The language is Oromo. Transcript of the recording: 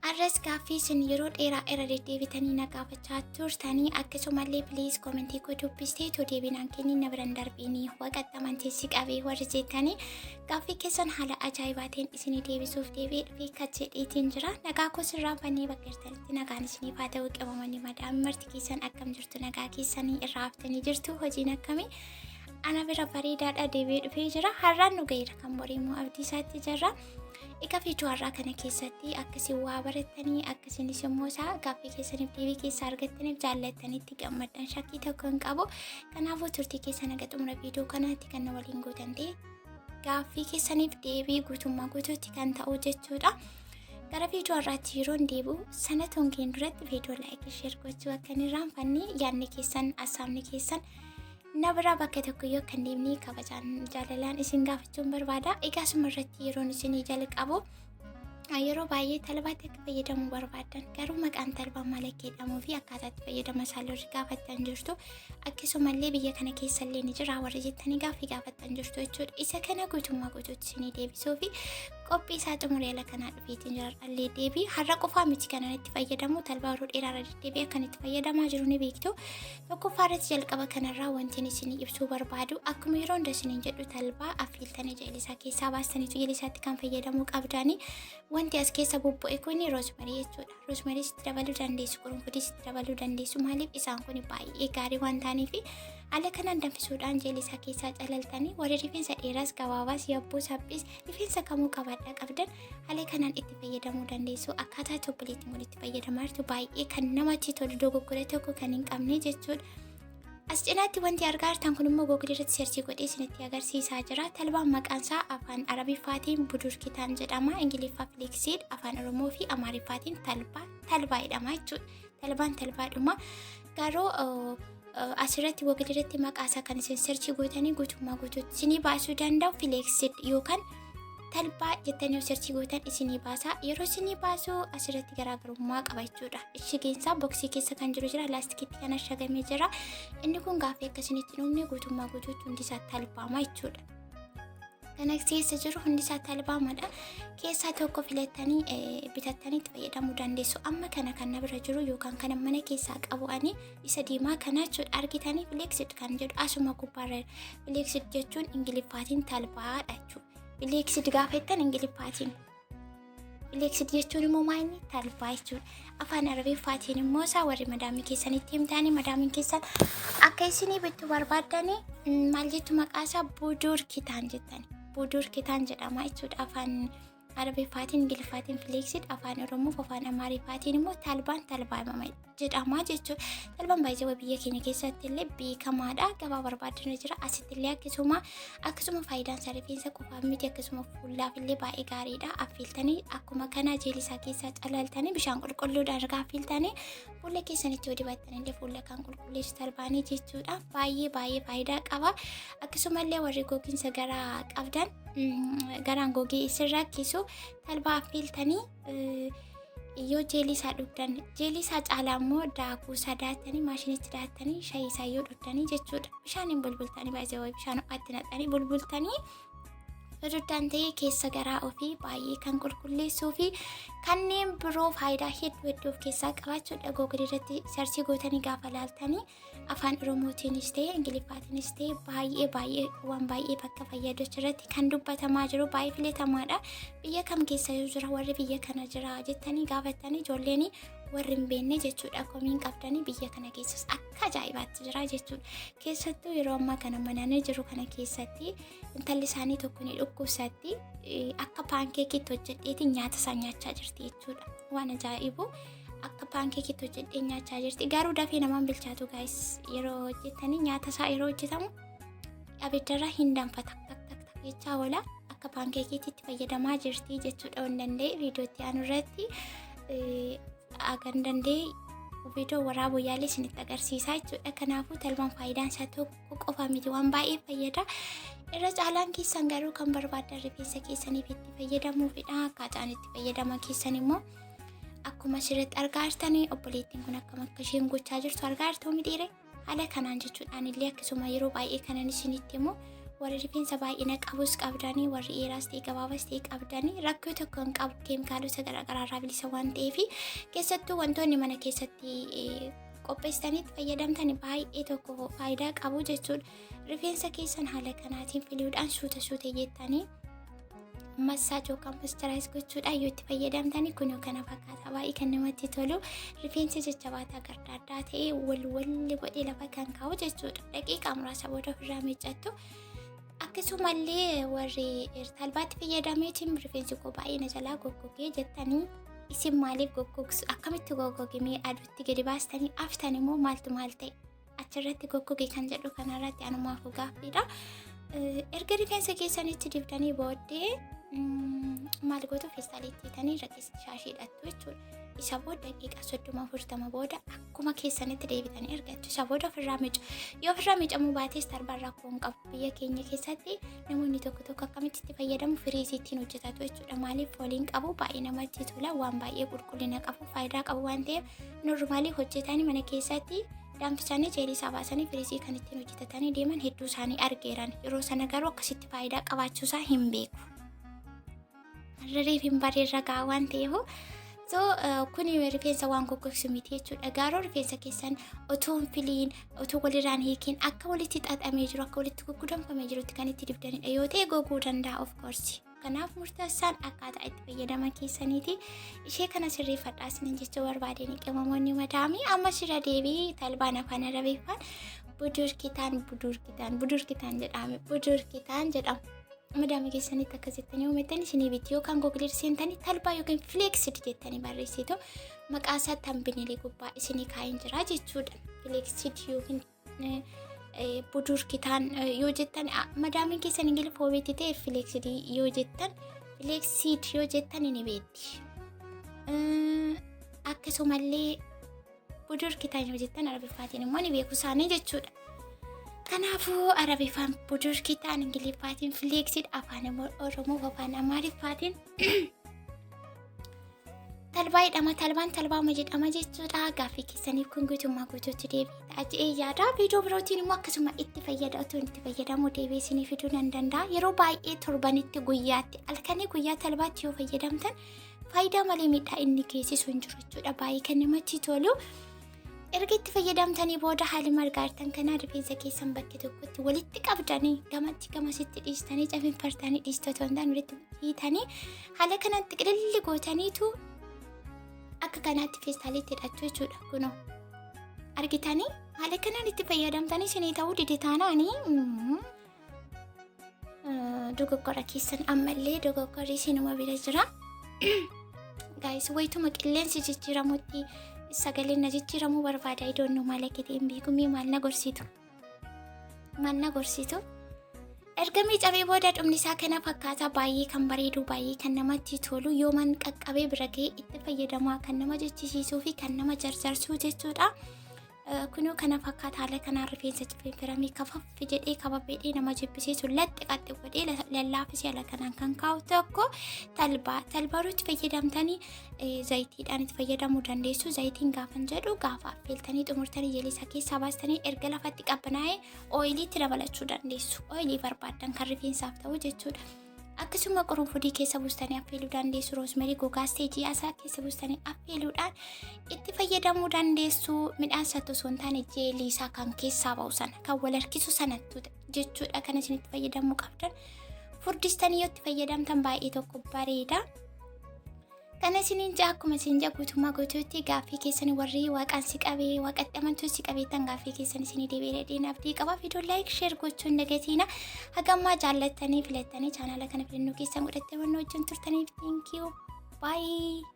Arras gaaffii isin yeroo dheeraa irra deddeebitanii na gaafachaa turtanii, akkasumallee "Please, comment koo dubbistee too deebinaan kenni, na biran darbiinii, waqatti amanteessi qabee" warri jettanii, gaaffii keessan haala ajaa'ibaatiin isinii deebisuuf deebi'ee dhufee kacheedheetiin jira. Nagaa koo sirraa fannee bakka jirtanitti nagaan isiniif haa ta'u. Qabamanii madaamii marti keessan akkam jirtu? Nagaa keessanii irraa haftanii jirtu? Hojiin akkamii? Ana bira bareedaadha, deebi'ee dhufee jira. Har'aan nu ga'eera, kan borii immoo abdii isaatti jirra. Egaa viidiyoo har'aa kana keessatti akkasiin waa barattanii, akkasiinis immoo isaa gaaffii keessaniif deebii keessaa argattaniif jaallattanitti gammaddan shakkii tokko hin qabu. Kanaafuu turtii keessan haga xumura viidiyoo kanaatti kan na waliin gootan ta'e gaaffii keessaniif deebii guutummaa guutuutti kan ta'u jechuudha. Gara viidiyoo har'aatti yeroo hin deebi'u sana tongeen duratti viidiyoo like, share gochuu akka hin irraanfanne, yaadni keessan, assaabni keessan na biraa bakka tokko yoo kan deemnee kabajaan jaalalaan isin gaafachuun barbaada. Egaa suma irratti yeroon isinii jalqabu, yeroo baay'ee talbaatti akka fayyadamuu barbaadan, garuu maqaan talbaa maal akka jedhamuu fi akkaataa itti fayyadama isaa warri gaafattan jirtu, akkasumallee biyya kana keessallee ni jira warri jettanii gaaffii gaafattan jirtu jechuudha. Isa kana guutummaa guutuutti isinii deebisuu fi qophii isaa xumuree ala kanaa dhufeetiin jira. Dhallee deebii har'a qofaa miti kanan itti fayyadamu, talbaa yeroo dheeraa irra deddeebi'ee akkan itti fayyadamaa jiru ni beektu. Tokkoffaa irratti jalqaba kanarraa wanti isinii ibsuu barbaadu, akkuma yeroo hunda isiniin jedhu, talbaa affiiltanii jeelisaa keessaa baastaniitu jeelisaatti kan fayyadamuu qabdanii. Wanti as keessa bubbu'e kun rosemary jechuudha. Rosemary itti dabaluu dandeessu, qurunfudis itti dabaluu dandeessu. Maaliif? Isaan kun baay'ee gaarii waan ta'aniif. Haala kanaan danfisuudhaan jeelisaa keessaa calaltanii, warri rifeensa dheeraas gabaabaas, yabbuu saphis, rifeensa kamuu qabaadhaa qabdan, haala kanaan itti fayyadamuu dandeessu. Akkaataa itti obboleettiin kun itti fayyadamaa jirtu baay'ee kan namatti tolu, dogoggora tokko kan hin qabne jechuudha. As cinaatti wanti argaa jirtan kun immoo Google irratti search godhee isinitti agarsiisaa jira. Talbaan maqaan isaa afaan Arabiffaatiin budurkitaan jedhama. Ingiliffaa flaxseed, afaan Oromoo fi Amaariffaatiin talbaa talbaa jedhama jechuudha. Talbaan talbaadhuma. Garuu asirratti Google irratti maqaa isaa kan isin search gootanii guutummaa guutuutti isinii baasuu danda'u flaxseed yookaan talbaa jettanii yoo search gootan isinii baasa. Yeroo isinii baasu asirratti garaagarummaa qaba jechuudha. Ishigeensaa box keessa kan jiru jira, laastikiitti kan ashagamee jira. Inni kun gaaffii akka isinitti hin uumne guutummaa guutuutti hundisaa talbaama jechuudha. Kana keessa jiru hundisaa talbaamadha. Keessaa tokko filattanii bitattanii itti fayyadamuu dandeessu. Amma kana kan na bira jiru yookaan kana mana keessaa qabu ani isa diimaa kana jechuudha. Argitanii, flaxseed kan jedhu asuma gubbaarra. Flaxseed jechuun Ingiliffaatiin talbaadha jechuudha. Flaxseed gaafa jettan Ingiliffaatiin. Flaxseed jechuun immoo maali? Talbaa jechuudha. Afaan Arabiffaatiin immoo isaa warri madaamii keessanitti himtaanii madaamiin keessan akka isinii bittu barbaaddanii maal jettu? Maqaa isaa buduur kitaan jettani. Buduur kitaan jedhama jechuudha. Afaan Arabiffaatiin, Ingiliffaatiin flaxseed, afaan Oromoof afaan Amaariffaatiin immoo talbaan talbaa jedhama jechuudha. Talbaan baay'ee biyya keenya keessatti illee beekamaadha. Gabaa barbaadan jira. Asitti illee akkasuma faayidaan isaa rifeensa qofaaf miti, akkasuma fuulaaf illee baay'ee gaariidha. Affeeltanii akkuma kana jeelisaa keessaa calaltanii bishaan qulqulluudhaan erga affeeltanii fuula keessanitti yoo dibattan illee fuula kan qulqulleessu talbaanii jechuudha. Baay'ee baay'ee faayidaa qaba. Akkasumallee warri gogiinsa garaa qabdan, garaan gogee isin rakkisu, talbaa affeeltanii yoo jeelii isaa dhugdan, jeelii isaa caalaa immoo daakuu isaa daattanii, maashinitti daattanii shayii isaa yoo dhugdanii jechuudha. Bishaaniin bulbultanii, baay'ee bishaan ho'aatti naqxanii bulbultanii yoo dhugdan ta'e keessa garaa ofii baay'ee kan qulqulleessuu fi kanneen biroo faayidaa hedduu hedduu of keessaa qabaachuudha. Google irratti search gootanii gaafa laaltanii afaan Oromootiinis ta'e Ingiliffaatiinis ta'e baay'ee baay'ee waan baay'ee bakka fayyadu irratti kan dubbatamaa jiru, baay'ee filatamaadha. Biyya kam keessa jira warri biyya kana jira jettanii gaafattanii, ijoolleen warri hin beekne jechuudha, komiin qabdanii, biyya kana keessas akka ajaa'ibaatti jira jechuudha. Keessattuu yeroo ammaa kana mananii jiru kana keessatti intalli isaanii tokko ni dhukkubsatti, akka pancakeitti hojjedheetiin nyaata isaan nyaachaa jirti jechuudha. Waan ajaa'ibu, akka pancakeitti hojjedhee nyaachaa jirti. Garuu dafee namaan bilchaatu guys, yeroo hojjetanii nyaata isaa yeroo hojjetamu abiddarra hin danfa, tak tak tak tak jechaa oola. Akka pancakeitti itti fayyadamaa jirti jechuudha. Waan danda'e viidiyootti aanu irratti hagan danda'e viidiyoo waraabuu yaalee isinitti agarsiisaa jechuudha. Kanaafuu talbaan faayidaan isaa tokko qofa miti, waan baay'ee fayyada. Irra caalaan keessan garuu kan barbaadan rifeensa keessaniif itti fayyadamuufidha. Akkaataan itti fayyadama keessan immoo akkuma asirratti argaa jirtanii, obboleettiin kun akkam akka isheen gochaa jirtu argaa jirtu midhiire, haala kanaan jechuudhaan illee akkasuma yeroo baay'ee kanan isinitti himu Warri rifeensa baay'ina qabus qabdanii, warri dheeraas ta'e gabaabaas ta'e qabdanii, rakkoo tokko hin qabu. Keemikaalota garaagaraa irraa bilisa waan ta'eef, keessattuu wantoonni mana keessatti qopheessitanii itti fayyadamtan baay'ee tokko faayidaa qabu jechuudha. Rifeensa keessan haala kanaatiin filuudhaan suuta suuta jettanii massage yookaan moisturize gochuudhaan yoo itti fayyadamtani, kunoo kana fakkaata. Baay'ee kan namatti tolu, rifeensa jajjabaataa gardaaddaa ta'e wal walli godhee lafa kan kaa'u jechuudha. Daqiiqaa muraasa booda ofirraa miiccattu. Akkasumallee warri talbaatti fayyadameetiin rifeensi koo baay'ee na jalaa goggogee jettanii, isin maaliif goggogsu? Akkamitti goggogee? Aduutti gadi baastanii aftan immoo maaltu maal ta'e achirratti goggoge kan jedhu kanarratti anumaaf gaaffiidha. Erga rifeensa keessanitti dibdanii booddee maal gootu? Feestaaliitti hiitanii irra keessa shaashii hidhattu jechuudha. Isa booda daqiiqaa 30 40 booda akkuma keessanitti deebitanii argattu. Isa booda ofirraa miicu. Yoo ofirraa miicamuu baates talbaan rakkoo hin qabu. Biyya keenya keessatti namoonni tokko tokko akkamitti itti fayyadamu? Firiizii ittiin hojjetatu jechuudha. Maaliif? Fooliin qabu, baay'ee namatti tola, waan baay'ee qulqullina qabu, faayidaa qabu waan ta'eef, normally hojjetanii mana keessatti danfisanii jeelii isaa baasanii firiizii kan ittiin hojjetatanii deeman hedduu isaanii argeeran. Yeroo sana garuu akkasitti faayidaa qabaachuusaa hin beeku. Harreef hin bareerra gahaa waan ta'eef. So kuni rifeensa waan goggogsu miti jechuudha. Garuu rifeensa keessan otoo hin filiin, otoo walirraan hiikiin, akka walitti xaxamee jiru, akka walitti guggudanfamee jirutti kan itti dibdanidha yoo ta'e, goguu danda'a, of course. Kanaaf murteessaan akkaataa itti fayyadama keessaniiti. Ishee kana sirreeffadhaa isiniin jechuu barbaadeen, qimamoonni madaamii. Amma sirra deebii, talbaan afaan Arabiffaan budurkitaan, budurkitaan, budurkitaan jedhame, budurkitaan jedhama. Madaamii keessanitti akkas jettanii uumettan isinii bitti, yookaan Google seentanii talbaa yookiin flaxseed jettanii barreessitu, maqaa isaa thumbnail gubbaa isinii kaa'een jira jechuudha. Flaxseed yookiin budurkitaan yoo jettan, madaamiin keessan Ingiliffoo beekti ta'e, flaxseed yoo jettan, flaxseed yoo jettan ni beekti. Akkasumallee budurkitaan yoo jettan Arabiffaatiin immoo ni beeku isaanii jechuudha. Kanaafuu Arabiffaan budurkitaan, Ingiliffaatiin flaxseed, afaan Oromoo, afaan Amaariffaatiin talbaa jedhama. Talbaan talbaama jedhama jechuudha. Gaaffii keessaniif kun guutummaa guutuutti deebii ta'a jedhee yaada. Viidiyoo birootiin immoo akkasuma itti fayyada otoo itti fayyadamuu deebii isinii fiduu nan danda'a. Yeroo baay'ee torbanitti, guyyaatti, halkanii guyyaa talbaatti yoo fayyadamtan faayidaa malee miidhaa inni geessisu hin jiru jechuudha. Baay'ee kan namatti tolu. Erga itti fayyadamtanii booda haala margaa jirtan kanaa rifeensa keessan bakkee tokkotti walitti qabdanii, gamatti gamasitti dhiistanii, cafinfartanii dhiistoo otoo hin taane, walitti hiitanii haala kanatti qililli gootaniitu akka kanaatti feestaaliitti hidhachuu jechuudha. Kunoo argitanii, haala kanaan itti fayyadamtanii isinii ta'uu dide taanaanii dogoggora keessan, ammallee dogoggorri isinuma bira jira. Guys, wayituma qilleensi jijjiiramutti sagaleen na jijjiiramuu barbaada. Idoon maal akka ta'e hin beeku. Mee maal na gorsitu? Maal na gorsitu? Erga miicamee booda dhumni isaa kana fakkaata. Baay'ee kan bareedu, baay'ee kan namatti tolu, yooman qaqqabee bira ga'ee itti fayyadamaa kan nama jechisiisuu fi kan nama jarjarsuu jechuudha. Kunoo kana fakkaata. Haala kanaan rifeensa cifeenfiramee kafaffi jedhee kababbeedhee nama jibbisiisu laxxi qaxxi godhee lallaafisee haala kanaan kan kaa'u tokko talbaa. Talbaa itti fayyadamtanii zayitiidhaan itti fayyadamuu dandeessu. Zayitiin gaafan jedhu, gaafa affeeltanii xumurtanii jelisa keessaa baastanii erga lafatti qabbanaa'ee oiliitti dabalachuu dandeessu. Oilii barbaaddan kan rifeensaaf ta'u jechuudha. Akkasuma qurunfudii keessa buustanii affeeluu dandeessu. Rosemary gogaas ta'e ji'aasaa keessa buustanii affeeluudhaan itti fayyadamuu dandeessu. Midhaan isaatti osoo hin taane jeelii isaa kan keessaa ba'u sana, kan wal harkisu sanattu jechuudha kan isin itti fayyadamuu qabdan. Furdistanii yoo itti fayyadamtan baay'ee tokko bareeda. Kana isiniin jaa, akkuma isin jaa, guutummaa guutuutti gaaffii keessan, warri waaqaan si qabee, waaqatti amantuu si qabeettan, gaaffii keessan isinii deebi'ee dhadheen abdii qaba. Viidiyoo like, share gochuun dagatiina. Hagammaa jaallattanii filattanii chaanaala kana filannoo keessan godhattee waan wajjin turtaniif thank you. Bye.